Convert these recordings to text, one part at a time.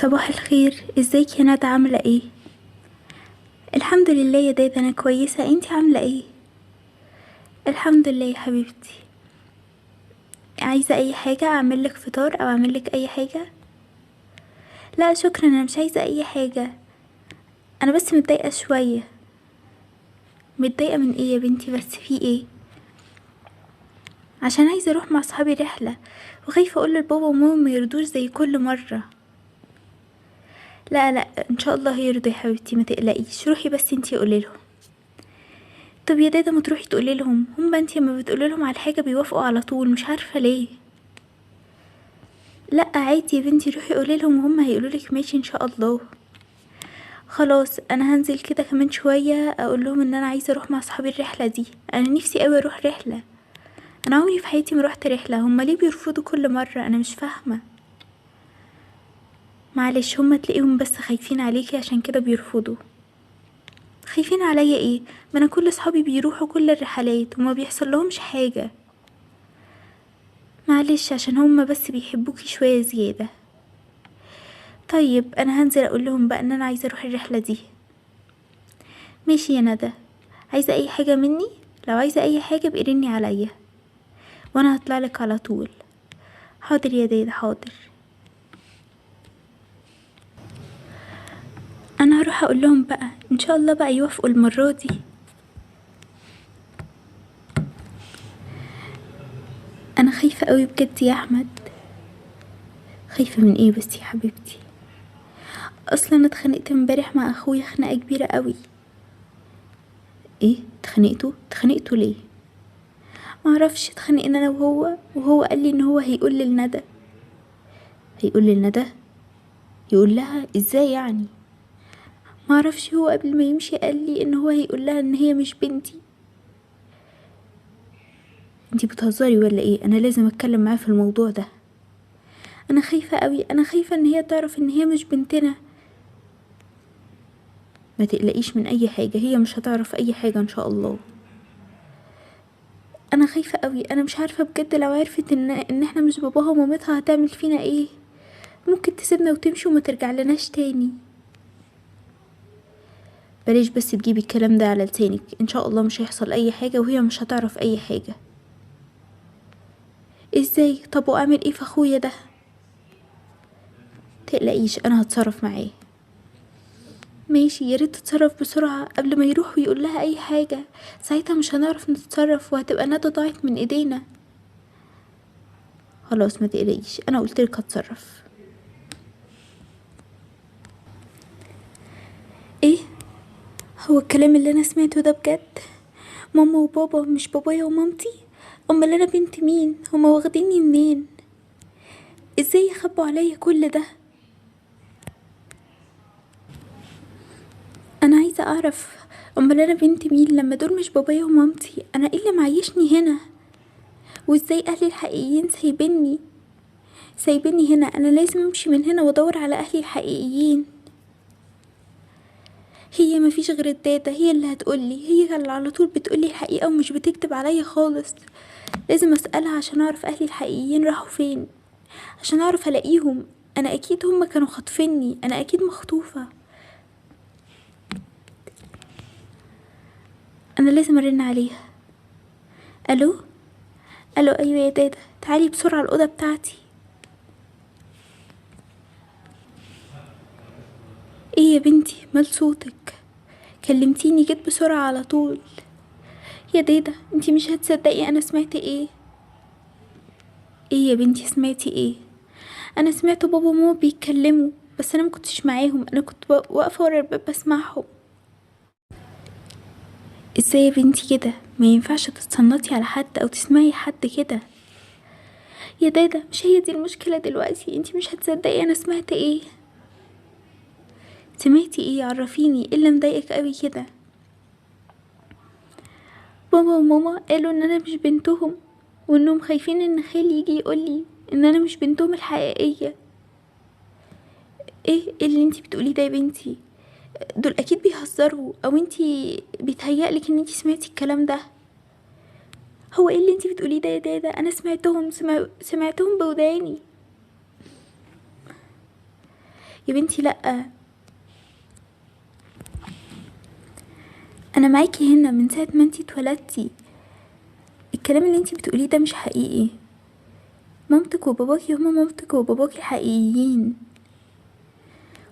صباح الخير، ازيك يا ندى؟ عاملة ايه؟ الحمد لله يا دادا، انا كويسة، انتي عاملة ايه؟ الحمد لله يا حبيبتي. عايزة اي حاجة؟ اعملك فطار او اعملك اي حاجة؟ لا شكرا، انا مش عايزة اي حاجة، انا بس متضايقة شوية. متضايقة من ايه يا بنتي؟ بس في ايه؟ عشان عايزة اروح مع صحابي رحلة، وخايفة اقول لبابا وماما ما يرضوش زي كل مرة. لا لا ان شاء الله هيرضوا يا حبيبتي، ما تقلقيش، روحي بس انتي قولي لهم. طب يا دادا ما تروحي تقولي لهم، هما انتي لما بتقولي لهم على حاجة بيوافقوا على طول، مش عارفة ليه. لا عادي يا بنتي، روحي قولي لهم وهم هيقولوا لك ماشي ان شاء الله. خلاص انا هنزل كده كمان شوية اقول لهم ان انا عايزة اروح مع صحابي الرحلة دي، انا نفسي قوي اروح رحلة، انا عمري في حياتي ما روحت رحلة، هما ليه بيرفضوا كل مرة؟ انا مش فاهمة. معلش هما تلاقيهم بس خايفين عليكي عشان كده بيرفضوا. خايفين عليا ايه؟ ما انا كل صحابي بيروحوا كل الرحلات وما بيحصل لهمش حاجة. معلش عشان هما بس بيحبوكي شوية زيادة. طيب انا هنزل اقول لهم بقى ان انا عايزة اروح الرحلة دي. ماشي يا ندى، عايزة اي حاجة مني؟ لو عايزة اي حاجة ابقي رني عليا وانا هطلع لك على طول. حاضر يا دادا حاضر. انا هروح اقول لهم بقى، ان شاء الله بقى يوافقوا المرة دي. انا خايفة قوي بجد يا احمد. خايفة من ايه بس يا حبيبتي؟ اصلا انا اتخانقت امبارح مع اخويا خناقة كبيرة قوي. ايه اتخانقتوا؟ اتخانقتوا ليه؟ معرفش، اتخانقنا انا وهو، وهو قال لي ان هو هيقول للندى. هيقول للندى؟ يقول لها ازاي يعني؟ معرفش، هو قبل ما يمشي قال لي ان هو هيقول لها ان هي مش بنتي. انتي بتهزري ولا ايه؟ انا لازم اتكلم معاه في الموضوع ده. انا خايفة قوي، انا خايفة ان هي تعرف ان هي مش بنتنا. ما تقلقيش من اي حاجة، هي مش هتعرف اي حاجة ان شاء الله. انا خايفة قوي، انا مش عارفة بجد لو عرفت ان احنا مش باباها ومامتها هتعمل فينا ايه. ممكن تسيبنا وتمشي وما ترجع لناش تاني. بلاش بس تجيبي الكلام ده على لسانك، ان شاء الله مش هيحصل اي حاجة وهي مش هتعرف اي حاجة. ازاي؟ طب واعمل ايه في اخويا ده؟ تقلقيش انا هتصرف معاه. ماشي، يا ريت تتصرف بسرعة قبل ما يروح ويقول لها اي حاجة، ساعتها مش هنعرف نتصرف وهتبقى ندى ضاعت من ايدينا. خلاص ما تقلقيش، انا قلت لك هتصرف. ايه هو الكلام اللي انا سمعته ده بجد؟ ماما وبابا مش بابايا ومامتي؟ امال انا بنت مين؟ هما واخديني منين؟ ازاي يخبوا عليا كل ده؟ انا عايزه اعرف امال انا بنت مين لما دول مش بابايا ومامتي؟ انا ايه اللي معيشني هنا؟ وازاي اهلي الحقيقيين سايبيني هنا؟ انا لازم امشي من هنا وادور على اهلي الحقيقيين. هي مفيش غير الدادا، هي اللي هتقولي، هي اللي على طول بتقولي الحقيقة ومش بتكتب عليا خالص. لازم اسألها عشان اعرف اهلي الحقيقيين راحوا فين، عشان اعرف الاقيهم. انا اكيد هم كانوا خاطفيني، انا اكيد مخطوفة. انا لازم ارن عليها. الو الو، ايوه يا دادا، تعالي بسرعة الاوضة بتاعتي. ايه يا بنتي مال صوتك؟ كلمتيني جيت بسرعة على طول. يا دادا انتي مش هتصدقي انا سمعت ايه. ايه يا بنتي سمعتي ايه؟ انا سمعت بابا وماما بيتكلموا، بس انا ما كنتش معاهم، انا كنت واقفة ورا الباب بسمعهم. ازاي يا بنتي كده؟ ما ينفعش تتصنتي على حد او تسمعي حد كده. يا دادا مش هي دي المشكلة دلوقتي، انتي مش هتصدقي انا سمعت ايه. سمعتي ايه؟ عرفيني ايه اللي مضايقك قوي كده؟ بابا وماما قالوا ان انا مش بنتهم، وانهم خايفين ان خالي يجي يقولي ان انا مش بنتهم الحقيقية. ايه اللي انتي بتقوليه ده يا بنتي؟ دول اكيد بيهزروا، او انتي بيتهيألك ان انتي سمعتي الكلام ده. هو ايه اللي انتي بتقوليه ده يا دادا؟ انا سمعتهم، سمعتهم بوداني. يا بنتي لا، انا معاكي هنا من ساعة ما انتي اتولدتي. الكلام اللي انتي بتقوليه ده مش حقيقي. مامتك وباباكي هما مامتك وباباكي الحقيقيين.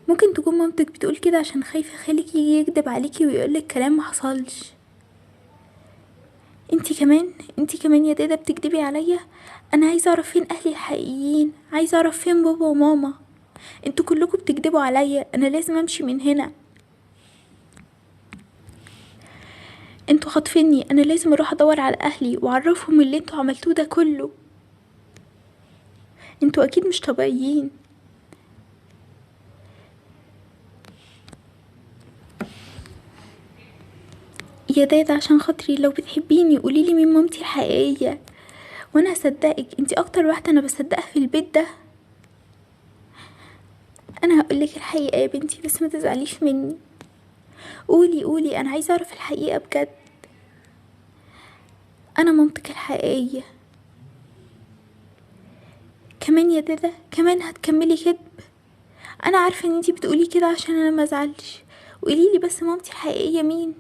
ممكن تكون مامتك بتقول كده عشان خايفة خالك يجي يكدب عليكي ويقولك كلام ما حصلش. انتي كمان يا دادا بتكدبي عليا. انا عايزه اعرف فين اهلي الحقيقيين، عايزه اعرف فين بابا وماما. انتوا كلكم بتكدبوا عليا، انا لازم امشي من هنا. انتوا خاطفيني، انا لازم اروح ادور على اهلي واعرفهم اللي انتوا عملتوه ده كله. انتوا اكيد مش طبيعيين. يا دادا عشان خاطري لو بتحبيني قوليلي مين مامتي الحقيقية وانا هصدقك. انتي اكتر واحدة انا بصدقها في البيت ده. انا هقولك الحقيقة يا بنتي، بس ما تزعليش مني. قولي قولي، انا عايزة اعرف الحقيقة بجد. انا مامتك الحقيقية. كمان يا دادا، كمان هتكملي كدب؟ انا عارفة ان انتي بتقولي كده عشان انا ما ازعلش. قوليلي بس مامتي الحقيقية مين؟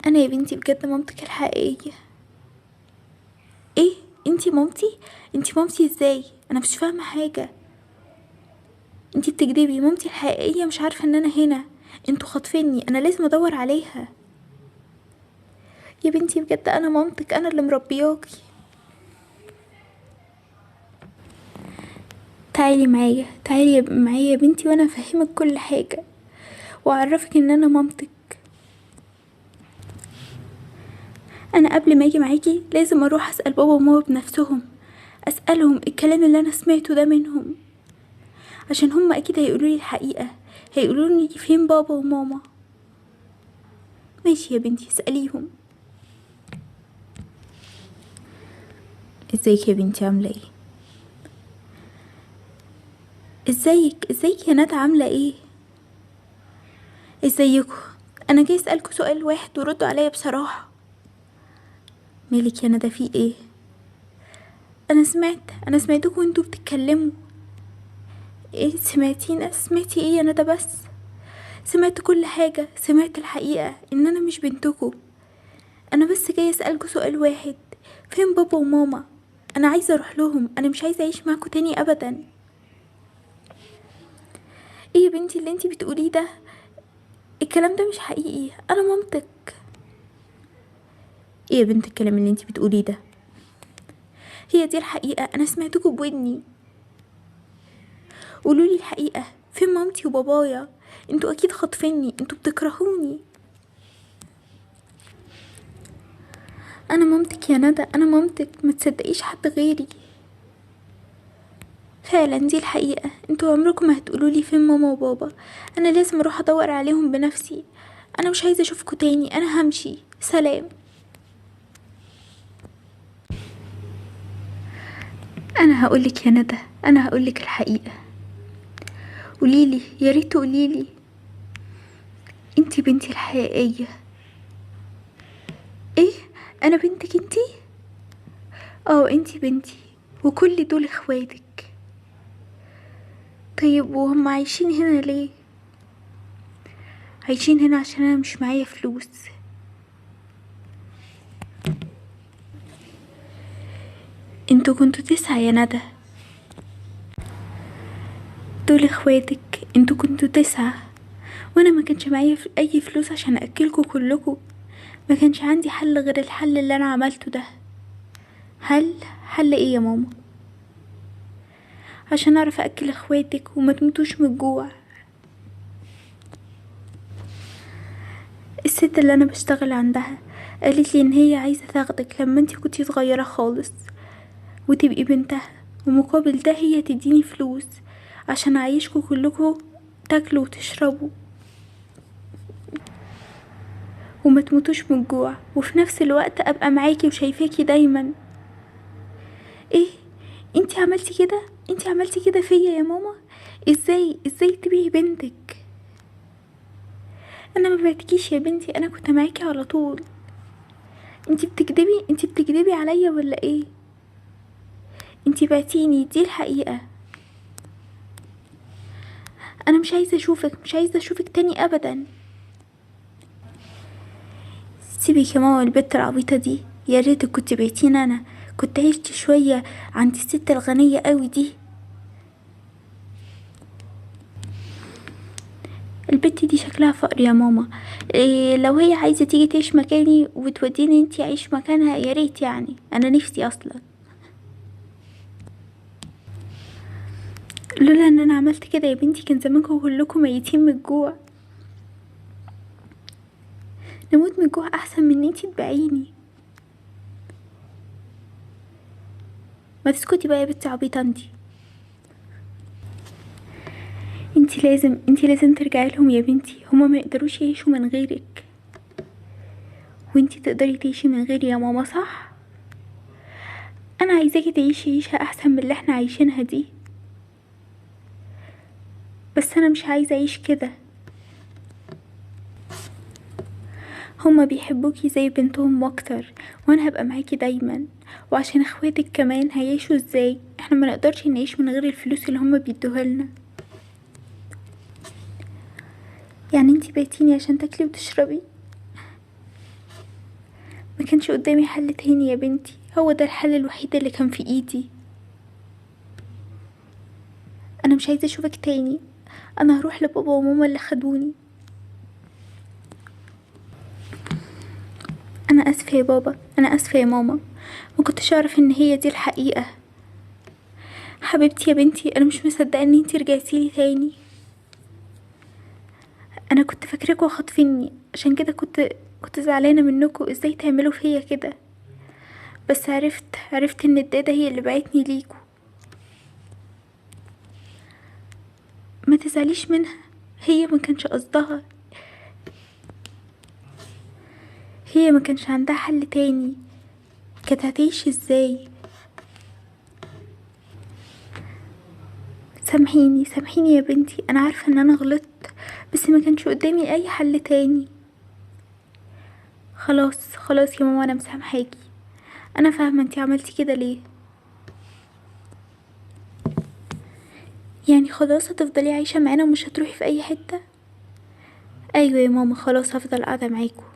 انا يا بنتي بجد مامتك الحقيقية. ايه؟ انتي مامتي؟ انتي مامتي ازاي؟ انا مش فاهمة حاجة. انتي بتكدبي، مامتي الحقيقية مش عارفة ان انا هنا. انتوا خاطفيني، انا لازم ادور عليها. يا بنتي بجد انا مامتك، انا اللي مربياكي. تعالي معايا، تعالي معايا يا بنتي وانا افهمك كل حاجة واعرفك ان انا مامتك. انا قبل ما اجي معاكي لازم اروح اسأل بابا وماما بنفسهم، اسألهم الكلام اللي انا سمعته ده منهم، عشان هم اكيد هيقولولي الحقيقة، هيقولولي فين بابا وماما. ماشي يا بنتي اسأليهم. ازيك يا بنتي، عاملة ايه؟ ازيك، ازيك يا ندى، عاملة ايه؟ ازيكم؟ انا جاي اسألكوا سؤال واحد وردوا عليا بصراحة. مالك يا ندى، في ايه؟ انا سمعتكم وانتوا بتتكلموا. ايه سمعتينا؟ سمعتي ايه يا ندى؟ بس سمعت كل حاجة، سمعت الحقيقة ان انا مش بنتكم. انا بس جاي اسألكوا سؤال واحد، فين بابا وماما؟ انا عايزة اروح لهم، انا مش عايزة اعيش معاكم تاني ابدا. ايه يا بنتي اللي انتي بتقوليه ده؟ الكلام ده مش حقيقي، انا مامتك. ايه يا بنت الكلام اللي انتي بتقوليه ده؟ هي دي الحقيقة، انا سمعتكم بودني. قولولي الحقيقة، فين مامتي وبابايا؟ انتوا اكيد خاطفيني، انتوا بتكرهوني. انا مامتك يا ندى، انا مامتك، ما تصدقيش حد غيري. فعلا دي الحقيقة، انتوا عمركم ما هتقولولي فين ماما وبابا. انا لازم اروح ادور عليهم بنفسي. انا مش عايزة اشوفكوا تاني، انا همشي، سلام. انا هقولك يا ندى، انا هقولك الحقيقة. قوليلي، يا ريت تقوليلي، انتي بنتي الحقيقية. ايه؟ انا بنتك انتي؟ اه انتي بنتي، وكل دول اخواتك. طيب وهم عايشين هنا ليه؟ عايشين هنا عشان انا مش معايا فلوس. انتوا كنتوا 9 يا ندى، دول اخواتك، انتوا كنتوا 9، وانا ما كانش معايا اي فلوس عشان اكلكوا كلكوا. ما كانش عندي حل غير الحل اللي انا عملته ده. حل ايه يا ماما؟ عشان اعرف اكل اخواتك وما تموتوش من الجوع. الست اللي انا بشتغل عندها قالت لي ان هي عايزه تاخدك لما انتي كنتي صغيره خالص وتبقي بنتها، ومقابل ده هي تديني فلوس عشان اعيشكوا كلكوا تاكلوا وتشربوا وما تموتوش من الجوع، وفي نفس الوقت ابقى معاكي وشايفاكي دايما. ايه انتي عملتي كده؟ انتي عملتي كده فيا يا ماما؟ ازاي تبيعي بنتك؟ انا ما بعتكيش يا بنتي، انا كنت معاكي على طول. انتي بتكدبي، انتي بتكدبي عليا ولا ايه؟ انتي بعتيني، دي الحقيقة. انا مش عايزه اشوفك، مش عايزه اشوفك تاني ابدا. سيبك يا ماما البت العبيطه دي، يا ريتك كنت بعتيني انا، كنت عشت شوية عند الست الغنية قوي دي. البت دي شكلها فقر يا ماما، إيه لو هي عايزه تيجي تعيش مكاني وتوديني انتي عيش مكانها يا ريت، يعني انا نفسي اصلا. لولا ان انا عملت كده يا بنتي كان زمانكم كلكم ميتين من الجوع. نموت من الجوع احسن من ان انتي تبيعيني. ما تسكتي بقى يا بنتي عبيطه انتي. انتي لازم ترجعي لهم يا بنتي، هما ما يقدروش يعيشوا من غيرك، وانتي تقدري تعيشي من غيري يا ماما صح؟ انا عايزاكي تعيشي عيشه احسن من اللي احنا عايشينها دي، بس انا مش عايزه اعيش كده. هما بيحبوكي زي بنتهم واكتر، وانا هبقى معاكي دايما، وعشان اخواتك كمان هيعيشوا ازاي؟ احنا ما نقدرش نعيش من غير الفلوس اللي هما بيدوها لنا. يعني انتي بعتيني عشان تاكلي وتشربي؟ ما كانش قدامي حل تاني يا بنتي، هو ده الحل الوحيد اللي كان في ايدي. انا مش عايزه اشوفك تاني، انا هروح لبابا وماما اللي خدوني. انا اسفه يا بابا، انا اسفه يا ماما، ما كنتش اعرف ان هي دي الحقيقة. حبيبتي يا بنتي، انا مش مصدقه ان انتي رجعتيلي تاني. انا كنت فاكراكوا خاطفيني، عشان كده كنت زعلانة منكوا، ازاي تعملوا فيا كده؟ بس عرفت ان الداده هي اللي بعتني ليكوا. ما تزعليش منها، هي ما كانش قصدها، هي ما كانش عندها حل تاني، كانت هتعيش ازاي؟ سامحيني سامحيني يا بنتي، انا عارفه ان انا غلطت، بس ما كانش قدامي اي حل تاني. خلاص خلاص يا ماما، انا مسامحاكي، انا فاهمه انتي عملتي كده ليه. يعني خلاص هتفضلي عايشه معانا ومش هتروحي في اي حتة؟ ايوه يا ماما، خلاص هفضل قاعدة معاكم.